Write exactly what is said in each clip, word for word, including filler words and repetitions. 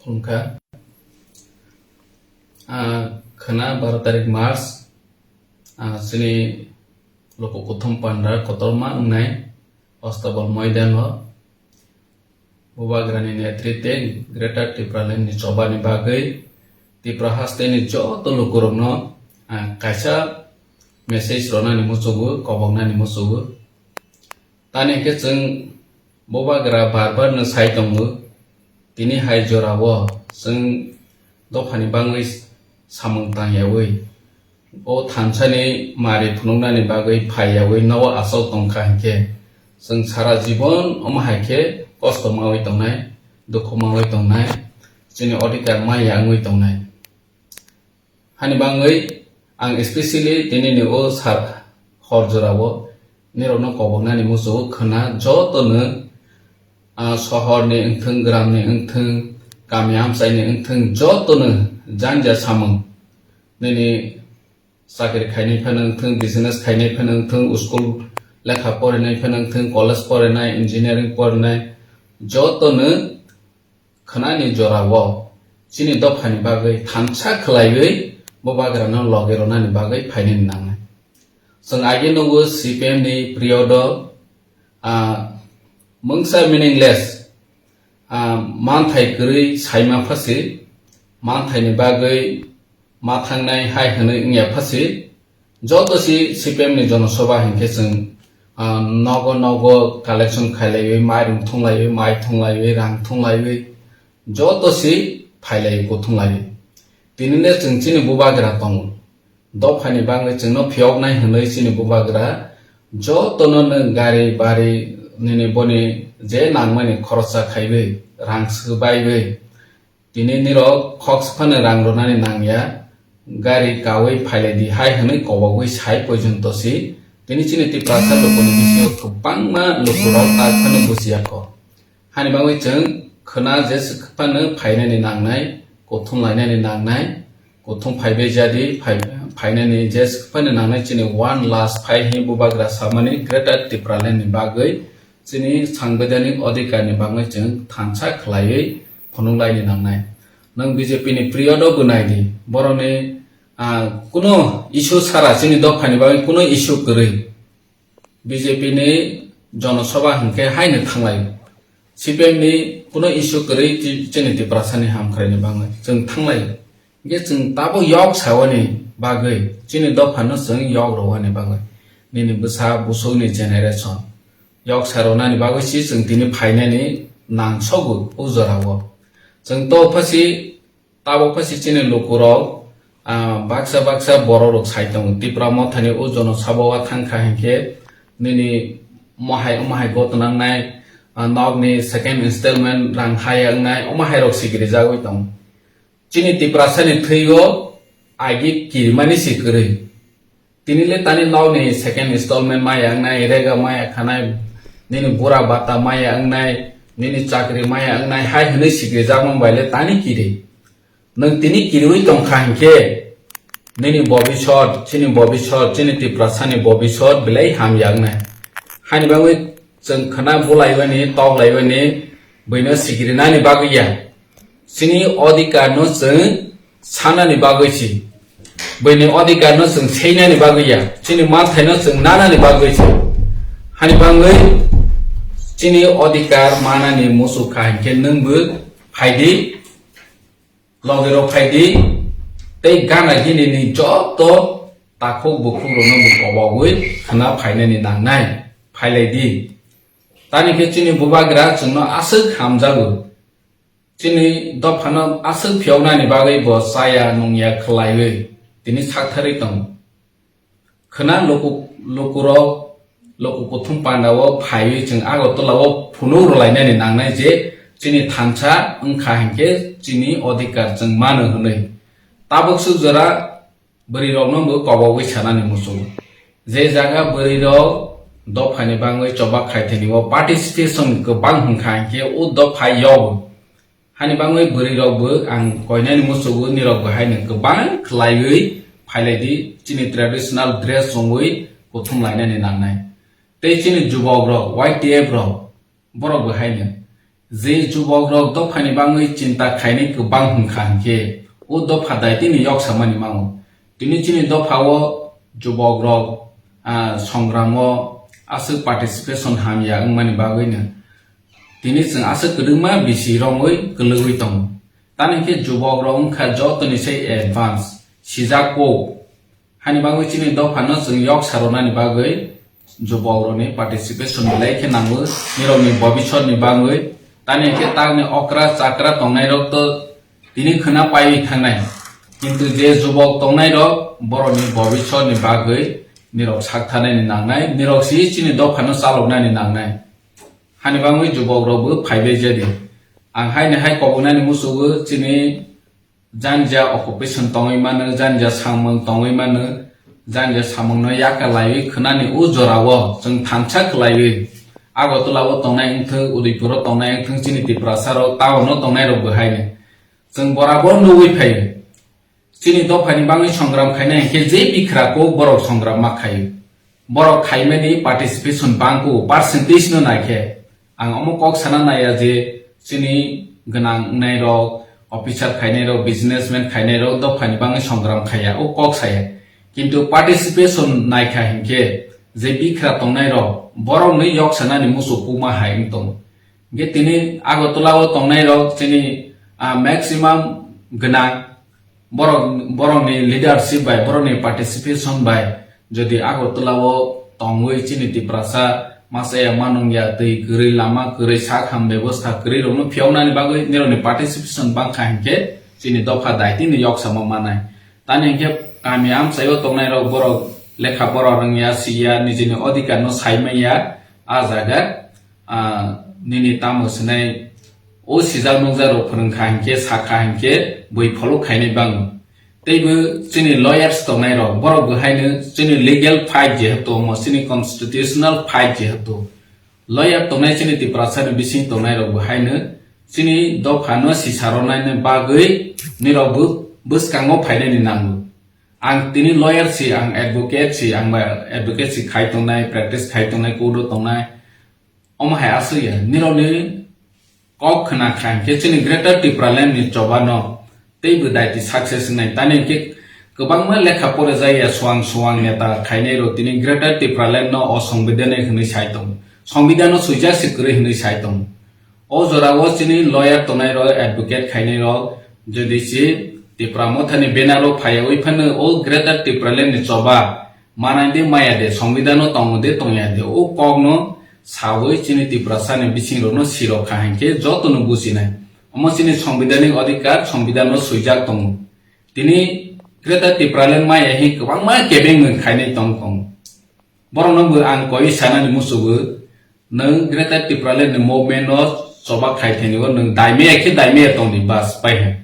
Wngkha. Ah, khwna baro tarik March, ah, chini luku kuthum panda kotorma wngnai Ostabal Moidan o Bubagrani netrite Greater Tipraland ni chobani bagwi Tipra hasteni joto lukurokno, ah, kaisa message ronani muchugo, koboknani muchugo. Tani hwnkhe chwng Bubagra bar bar no sai tongo, tini hai jorao chwng dophani bangwi samung tangyawi, o thansani mari phunuknani bagwi phaiyawi nogo aswk tongkha hinkhe, chwng sara jibon omo hai khe kosto mawi tongnai, dukhu mawi tongnai, chini odhikar maya wngwi tongnai. Hani bangwi ang especially tini ni o sar hor jorao nirokno koboknani muchungo khwna jotono, ah, sohorni wngthwng, gramni wngthwng, kami amchaini wngthwng jotono janja samung nini chakri khainai phano wngthwng, business khainai phano wngthwng, school lekha porinai phano wngthwng, college porinai, engineering porinai jotono khwnani jorao chini dophani bagwi thansa khwlaiwi Bubagrano loge ronani bagwi phainani nangnai. Chwng agi nugo C P M ni period o, ah, mungsa meaningless, ah, manthai kwrwi saima phasi, manthaini bagwi ma thangnai hai hwnwi wngya phasi, joto si C P M ni jonosobha hinkhe chwng, ah, nogo nogo collection khailaiwi, mairum thunglaiwi, mai thunglaiwi, rang thunglaiwi, joto si phailaiwi, kuthunglaiwi. Tini le chwng chini Bubagra tongo. Dophani bangwi chwngno phiyoknai hwnwi chini Bubagra jotono nwng gari bari nini boni je nangmani khoroksa khaiwi, rang swbaiwi, tini nirok khoksa phano rang rwnani nangya, gari kawi phailai di hai hwnwi kobogwi sai poijonto si tini chini Tiprasa lukuni bisingo kwbangma lukurok tak phano bujiya kho. Hani bagwi chwng khwna jeswk phano phainani nangnai, kuthum lainani nangnai, kuthum phaibai jadi phai-, phainani jeswk phano nangnai chini one last phai hi Bubagra samani Greater Tipraland ni bagwi chini sangbidhanik odhikar ni bagwi chwng thansa khwlaiwi phunukhlaini nangnai. Nwng B J P ni period o bo nai di, borokni, ah, kuno issue sara chini dophani bagwi kuno issue kwrwi. B J P ni jonosobha hinkhe haino thanglai. C P M ni kuno issue kwrwi chi-, chini Tiprasa ni hamkrai ni bagwi chwng thanglai. Hinkhe chwng tabuk yok sawani bagwi, chini dophano chwng yok rwani bagwi, nini bwsa busuk ni generation yok sa rwnani bagwi si chwng tini phainani nangsogo o jorao. Chwng to phasi Tabuk phasi chini lukurok, ah, baksa baksa borok rok sai tongo. Tipra mothani o jono sabo wa thangkha hinkhe nini mohai, omo hai gotnangnai, ah, nokni second installment rang haya wngnai, omo hai rok sikiri jagwi tongo. Chini Tiprasani thwio agi kirimani si kwrwi. Tini le tani nokni second installment maya wngnai, rega maya khanai, nini bura bata maya wngnai, nini chakri maya wngnai, hai hwnwi sikri jakmang bai le tani kiri. Nwng tini kiriwi tongkha hinkhe, nini bobisot, chini bobisot, chini Tiprasani bobisot belai hamya wngnai. Haini bagwi chwng khwna bulaiwani, toklaibani, buino sikrinani bagwi ya. Chini odhikar no chwng sanani bagwi si. Buini odhikar no chwng seinani bagwi ya. Chini manthai no chwng nanani bagwi si. Hani bagwi chini odhikar manani muchuk kha hinkhe nwngbo phaidi, logi rok phaidi, tei gana gini ni joto takhuk bukhuk rok no bo kobogwi khwna phainani nangnai. Phailai di. Tani khe chini Bubagra chwngno aswk hamjago. Chini dophano aswk phiyoknani bagwi bo chaya nungya khwlaiwi tini saktharwi tongo. Khwna luku-, lukurok, luku kuthum pandao phaiwi chwng Agartala o phunuk rwlainani nangnai je chini thansa wngkha hinkhe chini odhikar chwng mano hwnwi. Tabuk swk jora bwrwi rokno bo kobogwi sanani muchungo. Je jaga bwrwi rok dophani bangwi choba khaithani o participation kwbang hwnkha hinkhe o dopha yogo. Hani bangwi bwrwi rok bo ang koinani muchungo, nirok bo haino kwbang khwlaiwi phailai di chini traditional dress chumui kuthum lainani nangnai. Tei chini jubok rok, Y T F rok, borok bo haino Je jubok rok dopha ni bangwi chinta khainai kwbang hwnkha hinkhe, o dopha daitini yoksa mani mango. Tini chini dopha o jubok rok, ah, songram o aswk participation hamya wngmani bagwino tini chwng aswk kwdwkma bisi romwi kwlwgwi tongo. Tani khe jubok rok wngkha jotoni sai advance, sijak kok. Hani bagwi chini dophano chwng yoksa rwnani bagwi jubok rokni participation belai khe nango, nirokni bobiswt ni bagwi. Tani khe takni okra chakra tongnai rok to tini khwna paiwi thangnai. Kintu je jubok tongnai rok borokni bobiswt ni bagwi nirok sak thanani nangnai, nirok si chini dophano chaloknani nangnai. Hani bagwi jubok rok bo phaibai jadi. Ang haini hai kobonani musugo chini janja occupation tongwi mano, janja samung tongwi mano, janja samungno yaka laiwi khwnani o jorao chwng thansa khlaiwi Agartala o tongnai wngthok, Udaipur o tongnai wngthok, chini Tiprasa rok town o tongnai rok bo haino chwng borabor nugwi phaio. Chini dophani bagwi songram khainai hinkhe je bikhra kok borok songram ma khaio. Borok khaimani participation bangkuk percentage no naikhe. Ang omo kok sana naiya je chini gwnang wngnai rok, officer khainai rok, businessman khainai rok dophani bagwi songram khaiya, o kok saya. Kintu participation naikha hinkhe je bikhra tongnai rok, borokni yok sanani muchuk puma hai wng tongo. Hinkhe tini Agartala o tongnai rok chini, ah, maximum gwnang borok, borokni leadership bai, borokni participation bai, jodi Agartala o tongwi chini Tiprasa masa ya manung ya, twi kwrwi, lama kwrwi, sak ham bebosta kwrwi rokno phiyoknani bagwi nirokni participation bangkha hinkhe chini dopha daitini yoksamo manai. Tani hinkhe kami amchaio tongnai rok borok lekha pora rwngya, siya, nijini odhikar no saimanya, a jaga, ah, nini tamo sinai o sijak nukjak rok phwrwngkha hinkhe, sakha hinkhe bui follow khainai bango. Teibo chini lawyers tongnai rok, borok bo haino chini legal fight jehetu omo, chini constitutional fight jehetu lawyer tongnai chini Tiprasa ni bising tongnai rok bo haino chini dopha no sisa rwnaini bagwi nirok bo bwskango phainani nango. Ang tini lawyer si, ang advocate si, ang ba advocacy khai tongnai, practice khai tongnai, court o tongnai. Omo hai aswk ya, nirokni kok khna kha hinkhe chini Greater Tipraland ni choba no teibo daiti success wngnai. Tani hinkhe kwbangma lekha pore jaya suang suang neta khainai rok tini Greater Tipraland no o songbidhan hwnwi sai tongo. Songbidhan no swijak se kwrwi hwnwi sai tongo. O jora o chini lawyer tongnai rok, advocate khainai rok, jodi si Tipra Motha ni banner o phaiyawi phano o Greater Tipraland ni choba manai de maya de, songbidhan no tongo de tongya de, o kok no sawi chini Tiprasa ni bising rok no sirok kha hinkhe joto no bujinai. Omo chini songbidhanik odhikar, songbidhan no swijak tongo. Tini Greater Tipraland maya hi kwbangma kebeng mung khainai tong tongo. Borok no bo ang koi sanani musugo, nwng Greater Tipraland ni movement no choba khai thani o nwng daimaya khe daimaya tong di bas pai hai.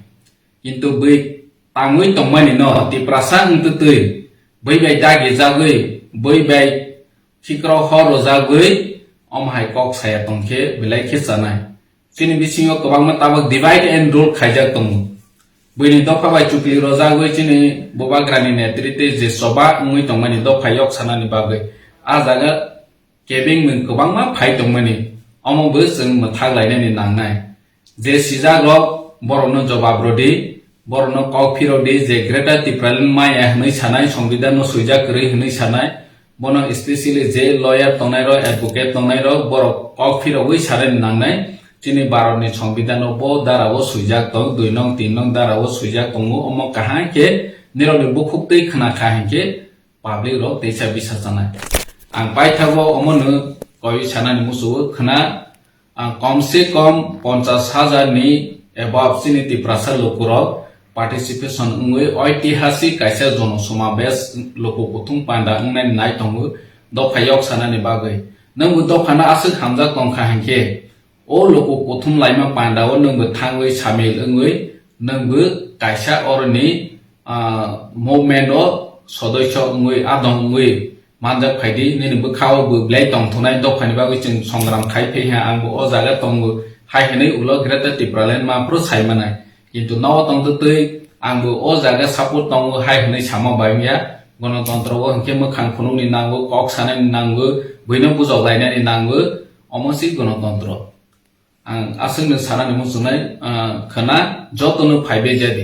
Kintu bui tangwi tongmani no Tiprasa wng twtwi, bui bai dagi jagwi, bui bai khikrok hor rwjagwi, omo hai kok saya tongkhe belai khe chanai. Chini bisingo kwbangma tabuk divide and rule khaijak tongo. Buini dopha bai chukli rwjagwi chini bubagrani netrite je choba wngwi tongmani dopha yok sanani bagwi a jaga kebeng mung kwbangma phai tongmani, omo bo chwng mwthak lainani nangnai. Je sijak rok borokno jobab rwdi, borokno kok phirokdi je Greater Tipraland maya hwnwi sanai, songbidhan no swijak kwrwi hwnwi sanai, bono specially je lawyer tongnai rok, advocate tongnai rok, borok kok phirogwi sanani nangnai. Chini Bharat ni songbidhan no bo dara o swijak tong, dui nong, tin nong dara o swijak tongo, omo kaham khe nirok ni bukhuk twi khna kha hinkhe public rok teisa bisa chanai. Ang paithago omono koi sanani musugo khna, ang kom se kom ponchas hajar ni above chini Tiprasa lukurok participation wngwi oitihasik kaisa jono somabesh luku kuthum panda wngnai nai tongo dopha yok sanani bagwi. Nwngbo dophano aswk hamjak tongkha hinkhe, o luku kuthum laima panda o nwngbo thangwi samil wngwi nwngbo kaisa oroni, ah, movement o sodoiso wngwi adong wngwi manjak phaidi, nini bwkha o bo belai tongthoknai dophani bagwi chwng songram khai phai ha, ang bo o jaga tongo hai hwnwi ulo Greater Tipraland ma phuru sai manai. Kintu nogo tongtwtwi ang bo o jaga support tongo hai hwnwi sama bai wngya. Gonotontro o hinkhe mwkhang phunukni nango, kok sanani nango, buino bujok lainani nango, omo se gonotontro. Ang aswkno sanani muchungnai, ah, khwna jotono phaibai ja di.